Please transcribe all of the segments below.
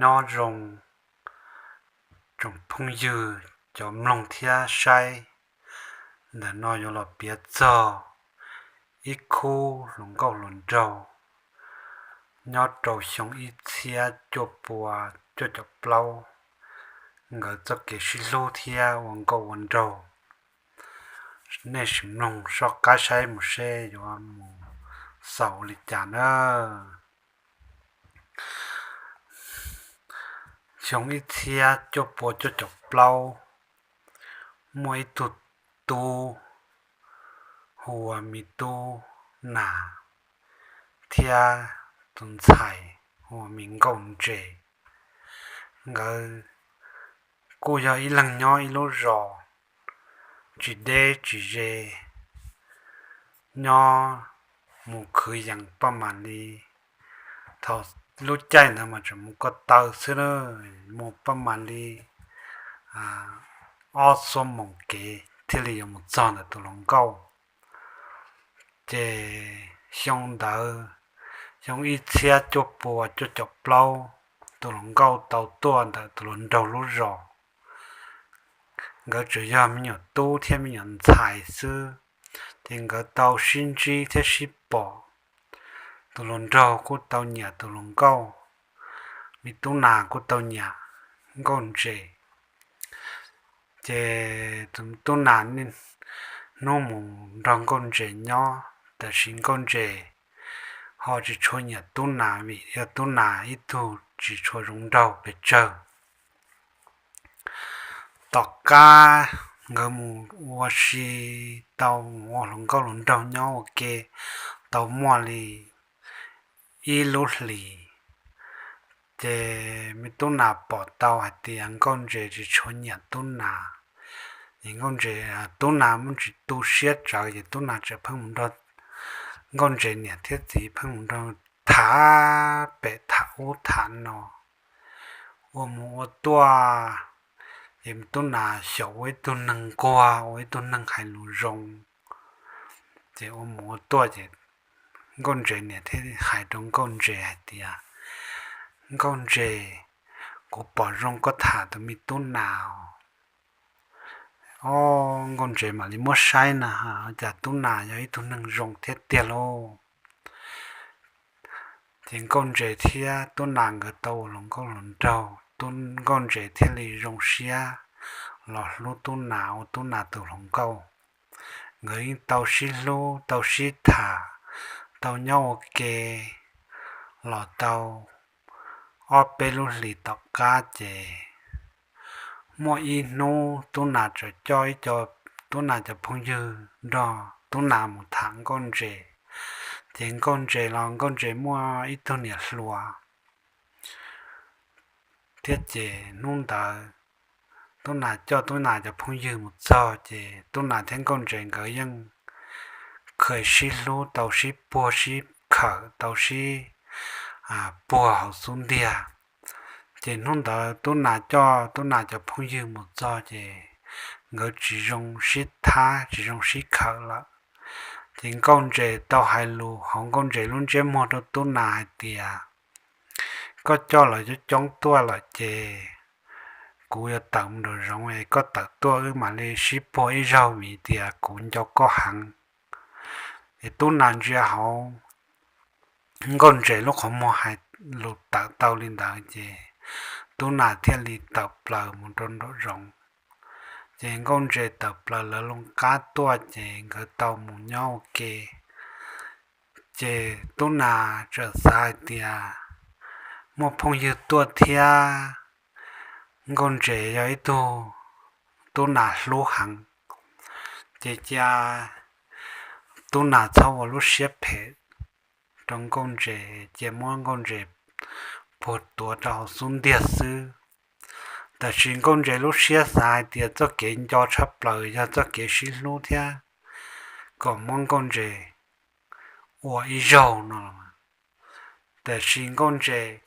Nyob zoo tsoom phooj ywg cov mloog thiab saib, ntawm no yuav los piav txog ib khub hluas nkauj hluas nraug nyob rau xyoo ib txhiab cuaj pua cuaj caum plaub, nkawd txoj kev sib hlub thiab ua nkauj ua nraug. Nej sim mloog soj qab saib mus seb yuav mus xaus li cas na. Xyoo ib txhiab cuaj pua cuaj caum plaub, muaj ib tug tub hu ua Me Tub Nas thiab tus ntxhais hu ua Me Nkauj Ntses. Nkawd kuj yog ib leeg nyob ib lub zos tsis deb tsis ze, nyob mus khwv yees paj mam li. Thaum lub caij ntawd mas tseem mus ko taw xwb, mus paj mam li ob xuab moos kev thiaj li yuav mus txog ntawm tus hluas nkauj. Ces xyoo ntawd, xyoo ib txhiab cuaj pua cuaj caum plaub, tus hluas nkauj tau tuaj ntawm tus hluas nraug lub zos. Nkawd tsuas yog me nyuam tub thiab me nyuam ntxhais xwb, ces nkawd tau sib ntsib thiab sib pom. Tus hluas nraug kuj tau nyiam tus hluas nkauj, Me Tub Nas kuj tau nyiam Nkauj Ntses. Ces tus Tub Nas niaj hnub mus nrog Nkauj Ntses nyob, tab sis Nkauj Ntses ho tsis tshua nyiam Tub Nas vim yog Tub Nas ib tug tsis tshua zoo nraug pes tsawg. Tom qab nkawd mus ua si tau, mus ua hluas nkauj hluas nraug nyob ua ke tau muaj li ib lub hlis, ces Me Tub Nas pom tau hais tias Nkauj Ntses tsis tshua nyiam Tub Nas. Ces Nkauj Ntses, Tub Nas muaj tsis tu siab tsawv, ces Tub Nas tseem pheej mus nrog Nkauj Ntses niam thiab txiv pheej mus nrog tham pem tham ub tham no, ua mus ua tuaj. Ces Tub Nas xyaum ua ib tug neeg nquag, ua ib tug neeg hais lus zoo. Ces ua mus ua tuaj ces Nkauj Ntses niam thiaj hais rau Nkauj Ntses hais tias, Nkauj Ntses, kuv pom zoo koj tham tus Me Tub Nas. Ob, Nkauj Ntses mam li muab saib na, cas Tub Nas yog ib tug neeg zoo thiab tiag lauj. Ces Nkauj Ntses thiab Tub Nas nkawd tau ua hluas nkauj hluas nraug, Nkauj Ntses thiaj li zoo siab los hlub Tub Nas ua Tub Nas tus hluas nkauj. Nkawd yeej tau sib hlub, tau sib tham, tau nyob ua ke los tau ob peb lub hlis tom qab ces muaj ib hnub Tub Nas txawm coj ib co, Tub Nas cov phooj ywg nrog Tub Nas mus tham Nkauj Ntses, ces Nkauj Ntses los Nkauj Ntses muaj ib tug niam hluas thiab ces hnub ntawd Tub Nas coj Tub Nas cov phooj ywg mus txog ces Tub Nas thiab Nkauj Ntses nkawd yeej kha sib hlub, tau sib puag sib khawm, tau sib puag hauv xub ntiag. Ces hnub ntawd Tub Nas coj Tub Nas cov phooj ywg mus txog ces nkawd tsis zoo sib thab, tsis zoo sib khawm lawm. Ces Nkauj Ntses tau hais lus hauv Nkauj Ntses lub ntsiab muag rau Tub Nas hais tias, koj coj lawv coob coob tuaj lawm ces kuv yuav tawm mus nraum zoov es koj tawm tuaj wb mam li sib puag ib zaug vim tias kuv nco koj heev. Es Tub Nas ntsia hauv Nkauj Ntses lub qhov muag hais lus tawm tau li ntawd ces Tub Nas thiaj li tawm plaws mus rau nraum zoov. Ces Nkauj Ntses tawm plaws lawv loo qab tuaj ces nkawd tau mus nyob ua ke. Ces Tub Nas txawm xav hais tias muaj phooj ywg tuaj thiab Nkauj Ntses yog ib tug Tub Nas hlub heev, ces cia Tub Nas txhob ua lub siab phem rau Nkauj Ntses, cia muab Nkauj Ntses puag tuav rau hauv xub ntiag xwb. Tab sis Nkauj Ntses lub siab xav hais tias txoj kev nco tshaj plaws yog txoj kev sib hlub thiab kom muab Nkauj Ntses ua ib zaug no. Tab sis Nkauj Ntses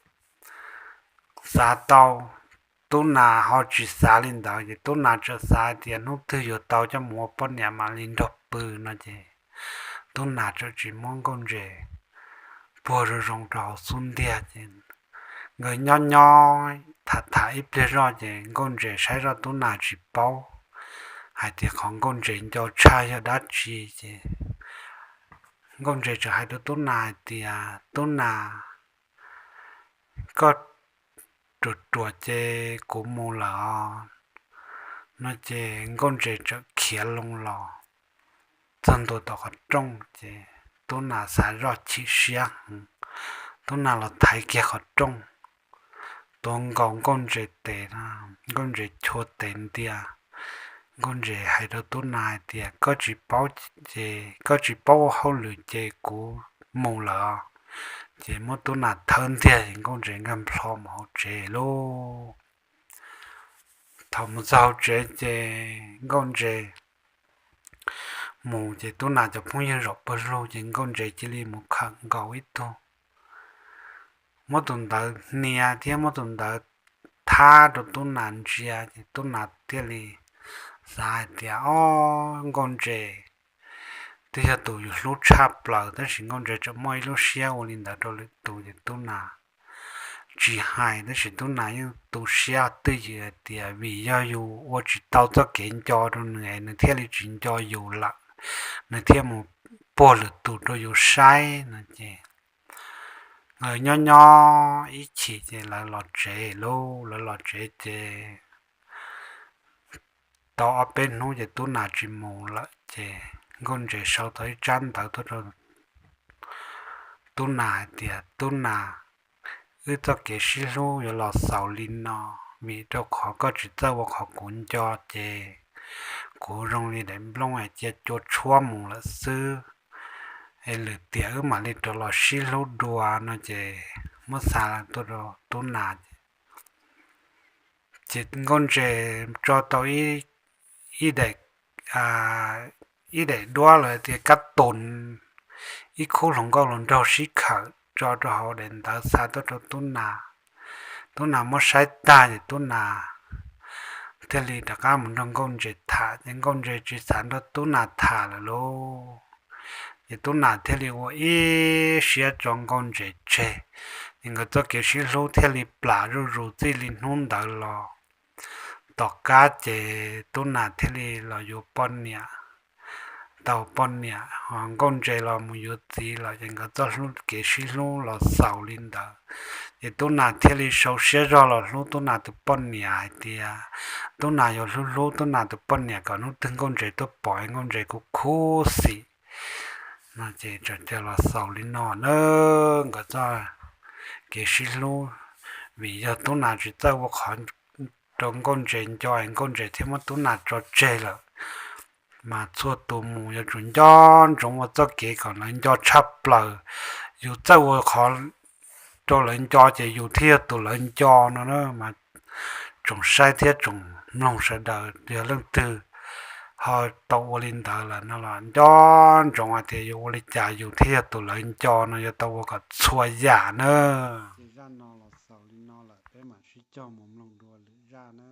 xav tau, Tub Nas ho tsis xav li ntawd, ces Tub Nas txawm xav hais tias hnub twg yuav tau coj mus ua poj niam mam li nrog pw no ces Tub Nas txawm tsis muab Nkauj Ntses puag zoo zoo rau hauv xub ntiag ces Nkawd nyob nyob tham tham ib pliag zoj ces Nkauj Ntses saib zoj Tub Nas tsis paub hais tias qhov Nkauj Ntses nco tshaj yog dab tsi ces Nkauj Ntses txawm hais rau Tub Nas hais tias, Tub Nas, koj ruam ruam ces kuv mus lawm os. No ces Nkauj Ntses txawm khiav loo los txog ntua tom qhov rooj ces Tub Nas xav zoj chim siab heev, Tub Nas los thaiv kiag qhov rooj tuav nkaus Nkauj Ntses tes, Nkauj Ntses chua tes ntia. Nkauj Ntses hais rau Tub Nas hais tias, Koj tsis paub ces koj tsis paub ua hauj lwm ces kuv mus lawm. Ces muab Tub Nas thawb ntiag es Nkauj Ntses nkag nplho mus hauv tsev lauj. Thaum mus txog hauv tsev ces Nkauj Ntses mus ces Tub Nas cov phooj ywg zaum pawg lug ces Nkauj Ntses cia li mus khawm nkaus ib tug, muab tus ntawd hnia thiab muab tus ntawd thab rau Tub Nas ntsia ces Tub Nas thiaj li xav hais tias, Ob, Nkauj Ntses twb yog tus yus hlub tshaj plaws, tab sis Nkauj Ntses tseem muaj ib lub siab ua li ntawd rau lwm tus ces Tub Nas tsis hais, tab sis Tub Nas yeej tu siab twj ywm hais tias vim yog yus ua tsis tau txoj kev nco rau nws es nws thiaj li tsis nco yus lawm, nws thiaj mus puag lwm tus rau yus saib no ces nkawd nyob nyob ib chim ces lawv los tsev lauj. Lawv los tsev ces tau ob peb hnub ces Tub Nas tsis mus lawm ces Nkauj Ntses sau tau ib tsab ntawv tuaj rau Tub Nas hais tias, Tub Nas, wb txoj kev sib hlub yuav los xaus li no, vim rau qhov koj tsis txawj ua qhov kuv nco ces kuv zoo li daim nplooj es cia cua tshuab mus lawm xwb, es lwm tiam wb mam li rov los sib hlub dua no ces muab xa tuaj rau Tub Nas. Ces Nkauj Ntses tso tau ib daim, ib daim duab los tias kab tos, ib khub hluas nkauj hluas nraug sib khawm tso rau hauv daim ntawv xa tuaj rau Tub Nas. Tub Nas muab saib tag ces Tub Nas thiaj li rov qab mus nrog Nkauj Ntses tham ces Nkauj Ntses tsis xav nrog Tub Nas tham lawm lauj. Ces Tub Nas thiaj li ua ib siab tso Nkauj Ntses tseg, ces nkawd txoj kev sib hlub thiaj li plam zuj zus txij li hnub ntawd los. Tom qab ces Tub Nas thiaj li los yuav poj niam, tau poj niam, ho Nkauj Ntses los mus yuav txiv lawm ces nkawd txoj kev sib hlub los xaus li ntawd. Ces Tub Nas thiaj li sau siab zog los hlub Tub Nas tus poj niam hais tias Tub Nas yuav hlub hlub Tub Nas tus poj niam kom hnub twg Nkauj Ntses tuaj pom Nkauj Ntses kuj khuv xim no ces txawm cia los xaus li no na. Nkawd txoj kev sib hlub, vim yog Tub Nas tsis txawj ua qhov rau Nkauj Ntses nco es Nkauj Ntses thiaj muab Tub Nas tso tseg lawm. Mas txhua tus mus yuav tsum nco ntsoov ua txoj kev kom lawv nco tshaj plaws. Yus txawj ua qhov rau lawv nco ces yus thiaj yog tus lawv nco no na. Mas tsoom saib thiab tsoom mloog sawv daws yog leej twg ho tau ua li ntawd lawm no los nco ntsoov hais tias yuav ua li cas yus thiaj yog tus lawv nco no, yuav tau ua kom txhua yam na. Zaj no los xaus li no lawm, peb mam sib cog mus mloog dua lwm zaj na.